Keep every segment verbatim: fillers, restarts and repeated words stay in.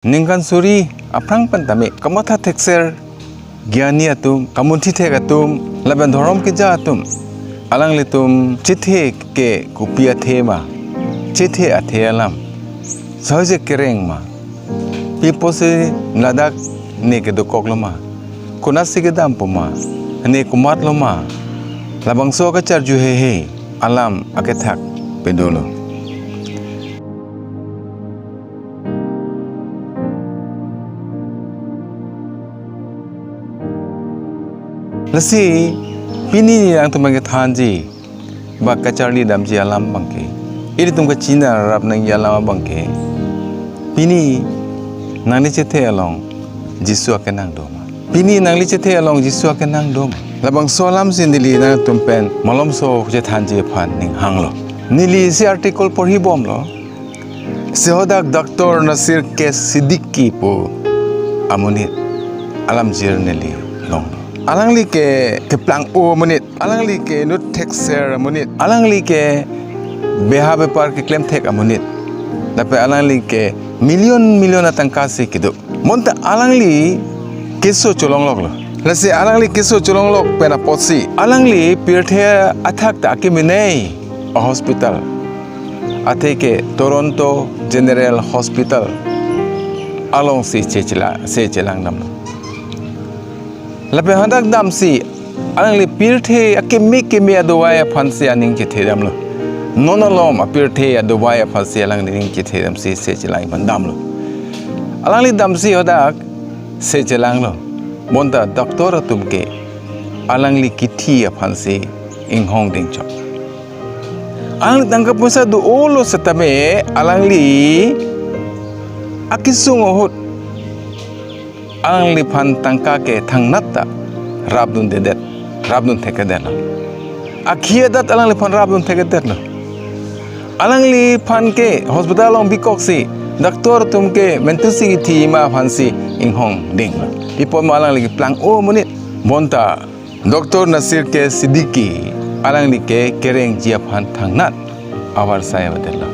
Ningkan suri aphrang pen tame kamatha thekser gyani atum, kamunthi thek atum, lapen dhorom keja atum, alanglitum chethe ke kopi athe ma, chethe athe alam sahuje kereng ma, pi apotsi ladak ne kedokoklo ma, konatsi kedampo ma, ne komatlo ma, labangso kacharju heihei alam akethak pedolo. Lasi pini nangtum kethanji ba kacharli damji alam abangke, ilitum kachina rap nangji alam abangke, pini nangli chethe along Jisu akenang do ma? Pini nangli chethe along Jisu akenang do ma? Labangso alamsi neli nangtum pen malomso chethanji aphan ning hanglo. Neli isi article porhibomlo. Sehodak Doctor Nasir K Siddiqui pu amonit alamjir neli longlo. Alangli ke keplang-o amonit, alangli ke inut thekser amonit, alangli ke beha bepar keklem thek amonit. Lapen alangli ke million million atangka si kedo. Bonta alangli keso cholongloklo. Lasi alangli keso cholonglok pen apotsi alangli pirthe athak ta akeme nei a-hospital, atheke Toronto General Hospital alongsi che chela, che chelang damlo. Lapen hadak damsi alangli pirthe akeme keme adawai aphansi aning chethe damlo. Non alom apirthe adawai aphansi alangli ning chethe damsi che chelang aphan damlo. Alangli damsi hadak che chelanglo. Bonta doctor atum ke alangli kithi aphansi inghong dingchok. Alangli tangka poisa do-olo setame alangli akesung ahut alangliphan tangka ke thangnat ta rapdundedet, rapdun thekdetlo. Akhi adat alangliphan rapdun thekdetlo. Alangliphan ke hospital along bikoksi doctor atum ke mentusi kithi ma aphansi inghong dinglo. Pi apot ma alangli keplang-o amonit. Bonta Doctor Nasir K Siddiqui alangli ke kerengji aphan thangnat avarsai avedetlo.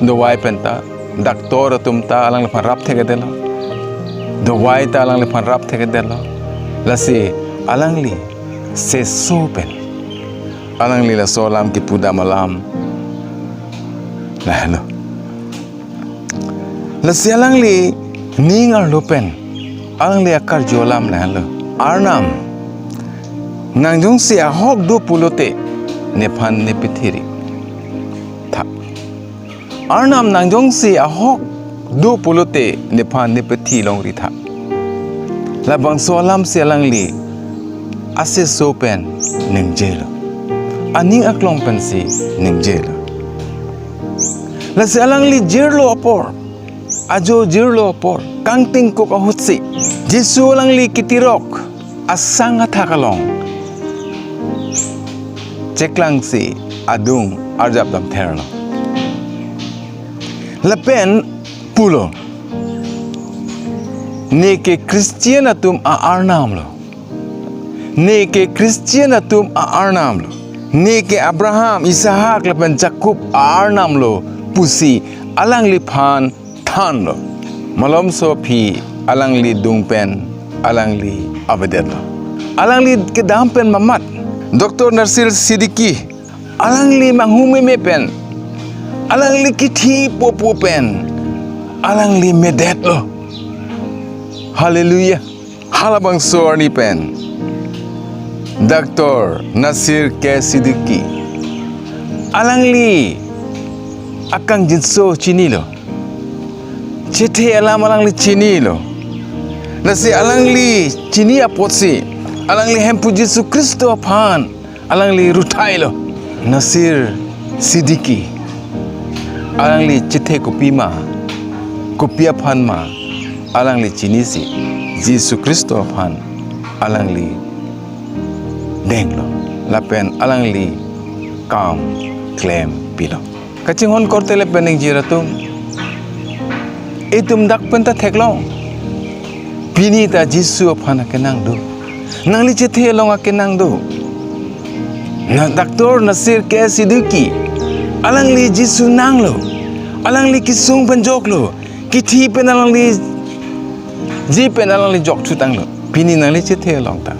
Dawai pen ta doctor atum ta alangliphan rap thekdetlo. Dawai ta alangliphan rap thekdetlo. Lasi alangli seso pen alangli laso alam kipudam alam lahenlo. Lasi alangli ning arlo pen alangli akarju alam lahenlo. Arnam, nang jongsi ahok do pulote nephan nepethi ri tha. Arnam, nang jongsi ahok do pulote nephan nepethi longri tha. Labangso alamsi alangli aseso pen ningjelo. Aning aklong pensi ningjelo. Lasi alangli jirlo apor, ajo jirlo apor, kangtingkuk ahutsi Jisu alangli kitirok asang athak along cheklangsi adung arjap damtherlo. Lapen pulo, neke Christian atum a-arnamlo. Neke Christian atum a-arnamlo. Neke Abraham, Isaac lapen Jacob a-arnamlo pusi alangliphan thanlo. Malomso aphi alangli adung pen alangli avedetlo. Alangli kedam pen mamat Doctor Nasir Siddiqui alangli manghumeme pen, alangli kithi popo pen alangli medetlo. Hallelujah. Halabangso arni pen Doctor Nasir K Siddiqui alangli akangjinso chinilo. Chethe alam alangli chinilo. Lasi alangli chini apotsi alangli Hemphu Jisu Khristo aphan alangli ruthailo. Nasir Siddiqui alangli chethe kopi ma, kopi aphan ma, alangli chinisi Jisu Khristo aphan alangli denglo. Lapen alangli kam klempilo. Kachinghon korte lapen ingjir atum, itum dak pen ta theklong. Pini ta Jisu aphan akenang do. Nangli chethe along akenang do. Na Doctor Nasir K Siddiqui alangli Jisu nanglo. Alangli kesung pen joklo. Kithi pen alangliji pen alangli jok thutanglo. Pini nangli chethe along ta,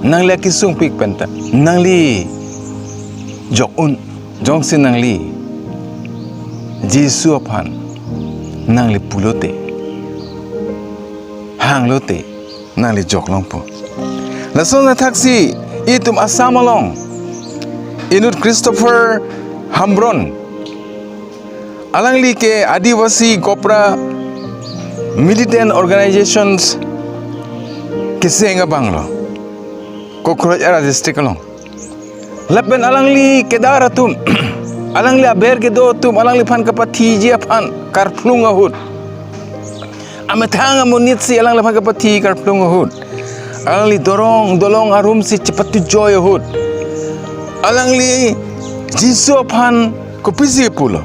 nangli akesungpik pen ta nangli jok un. Jongsi nangli Jisu aphan nangli pulote, hanglote, nangli jok longpo. Lason athaksi itum Assam along inut Christopher Hambron, alangli ke Adivasi Cobra Militant Organizations keseng abanglo, Kokrajhar district along. Lapen alangli kedar atum, alangli aber kedo atum alangliphan kapathiji aphan karplung ahut, amethang amonit si alangliphan kapathi karplung ahut, alangli dorong dolong arum si chepatu joi ahut, alangli Jisu aphan kopisi pulo.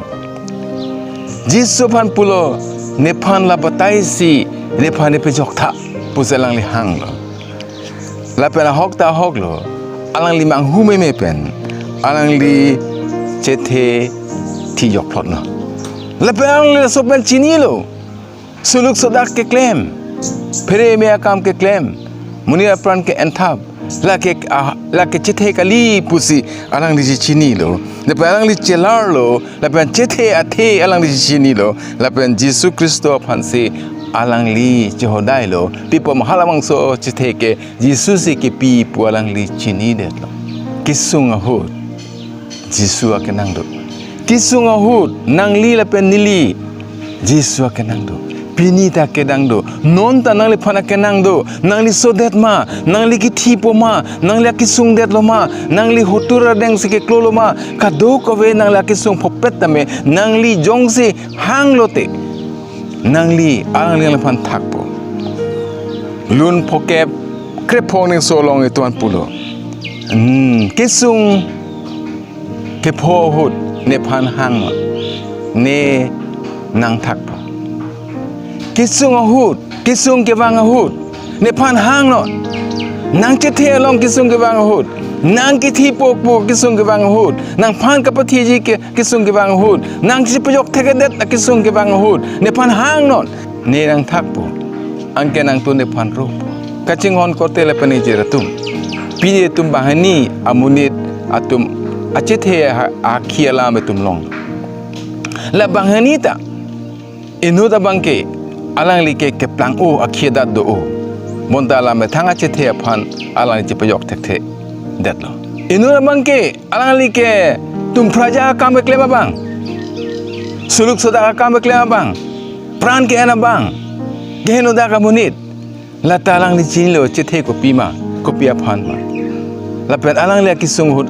Jisu aphan pulo, "Nephan la batai si nephan nepejok tha," pusi alangli hanglo. Lapen ahok ta ahoklo, alangli manghu meme pen alangli chethe thi jok phlotlo. Lapen alangli laso pen chinilo, suluk sodak keklem, phere me akam keklem, monit apran ke-enthap, lake ah, lake chethe kali pusi alangliji chinilo. Lapen alangli chelarlo, lapen chethe athe alangliji chinilo. Lapen Jisu Khristo aphansi alangli chehodailo. Pi apot ma halabangso chethe ke Jisu si kepi pu alangli chinidetlo. Kesung ahut Jisu akenang do. Kesung ahut nangli lapen neli Jisu akenang do. Pini ta akenang do. Non ta nangliphan akenang do. Nangli sodet ma, nangli kithipo ma, nangli akesungdetlo ma, nangli hotur adeng si keklolo ma, kadokave nangli akesung phopet tame, nangli jongsi hanglote, nangli alangliphan thakpo. Lun phokep krepho ningso along itum an pulo, "Hmm, kesung kepho ahut nephan hangnon, ne nangthakpo. Kesung ahut, kesung kevang ahut nephan hangnon. Nangchethe along kesung kevang ahut, nangkithipo pu kesung kevang ahut, nangphan kapathiji ke kesung kevang ahut, nangchepejok thekthe det kesung kevang ahut nephan hangnon, ne nangthakpo, anke nangtum nephan ropo." Kachinghon korte lapen ingjir atum, pini itum banghini amonit atum achethe ha-, akhi alam itum long. La banghini ta inut abang ke alangli ke keplang-o, akhi adat do-o. Bonta la methang achethe aphan alangli chepejok thekthe detlo. Inut abang ke alangli ke tum praja akam keklem abang, suluk sodak akam keklem abang, pran ke-en abang, keheno dak amonit. Lata alangli chinilo chethe kopi ma, kopi aphan ma. Lapen alangli akesung ahut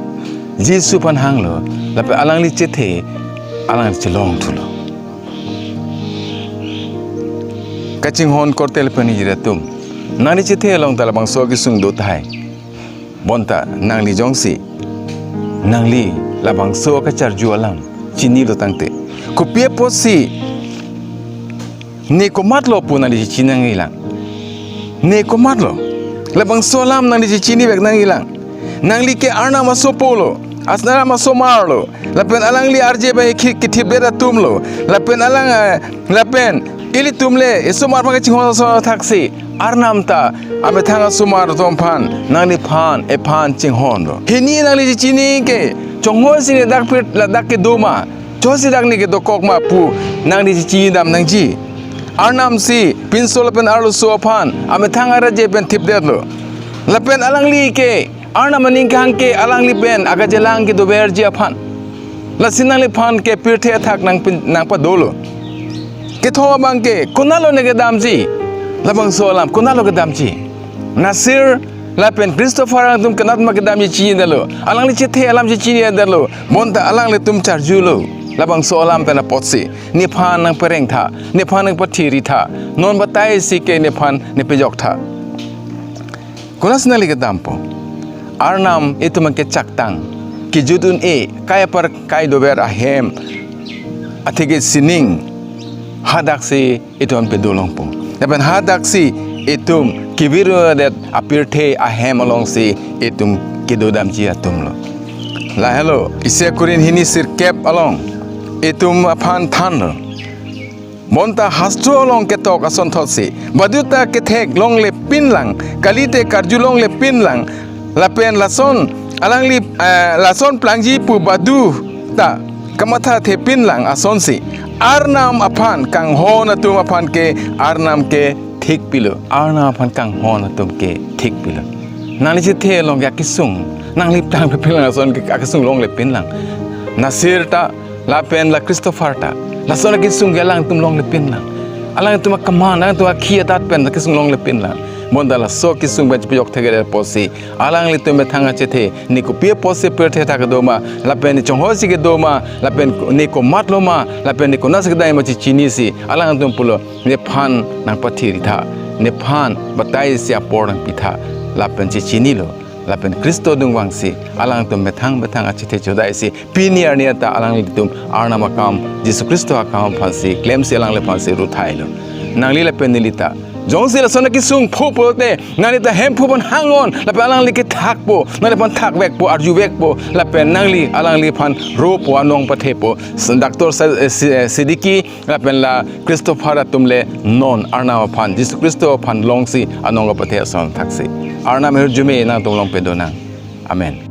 Jisu aphan hanglo, lapen alangli chethe alangli chelong thulo. Kachinghon korte lapen ingjir atum, nangli chethe along ta labangso kesung do tahai. Bonta nangli jongsi nangli labangso kacharju alam chinilo tangte, kopi apotsi ne komatlo pu nangli chechinine nangjilang. Ne komatlo? Labangso alam nangli chechinivek nangjilang. Nangli ke Arnam asopo lo, Arnam asomar lo, lapen alangli arje bai ki-, kithipdet atum lo, lapen alang, eh, lapen ilitum le isomar aphan kachinghon ason athaksi Arnam ta amethang asomar atum aphan nangliphan ephan chinghonlo. Hini nangli chechini ke chonghoi si ne dak pir ladak kedo ma, chosi dak ne kedokok ma pu nangli chechinidam nangji. Arnam si pinso lapen arloso aphan amethang arje pen thipdetlo. Lapen alangli ke Arnam aning kehang ke alangli pen agajelang kedoverji aphan. Lasi nangliphan ke pirthe athak nangpin-, nangpadolo. Kethom abang ke konatlo ne kedamji? Labangso alam konatlo kedamji? Nasir lapen Christopher atum konat ma kedamji chinidetlo. Alangli chethe alam chechinidetlo. Bonta alanglitum charjulo. Labangso alam pen apotsi nephan nangpereng tha, nephan nangpathiri tha. Non batai si ke nephan nepejok tha. Konatsi nangli kedampo? Arnam itum ke chaktang, kejut un-e, kai apar kai dover ahem, atheke sining, hadaksi itum pedolongpo. Lapen hadaksi itum kevirdet apirthe ahem alongsi itum kedodamji atumlo. Lahelo, isi Korinth hini sirkep along itum aphan thanlo. Bonta hastro along ketok asonthotsi, badu ta kethek longle pinlang, kalite karju longle pinlang, lapen lason alangli, eh, lason plangji pu badu ta kamathathe pinlang asonsi, Arnam aphan kanghon atum aphan ke Arnam ke thik pilo. Arnam aphan kanghon atum ke thik pilo. Nangli chethe along ke akesung, nangli tang pe pinlang ason ke akesung longle pinlang. Nasir ta, lapen la Christopher ta, lason akesung ke alangtum longle pinlang. Alangtum akaman, alangtum akhi atat pen akesung longle pinlang. Bonta laso akesung pen chepajok thekre apotsi, alanglitum methang achethe, ne kopi apotsi pirthe thak kedo ma, lapen ne chonghoi si kedo ma, lapen ne komatlo ma, lapen ne konatsi kedai ma chechinisi, alangtum pulo, nephan nangpathiri tha, nephan bataisi apor nangpi tha, lapen chechinilo, lapen Khristo adung vangsi, alangtum methang methang achethe chodaisi, pini arni ta alanglitum Arnam akam, Jisu Khristo akam aphansi, klemsi alangliphansi ruthailo. Nangli lapen neli ta, jongsi lason akesung pho pulote, nangli ta Hemphu aphan hang-on, lapen alangli kethakpo, nangliphan thakvekpo, arjuvekpo, lapen nangli alangliphan ropo, anong pathepo. Doctor Sa-, eh, Si-, eh, Siddiqui, lapen la Christopher atum le non Arnam aphan, Jisu Khristo aphan longsi anong kapathe ason thaksi. Arnam ahirjume nangtum along pado nang. Amen.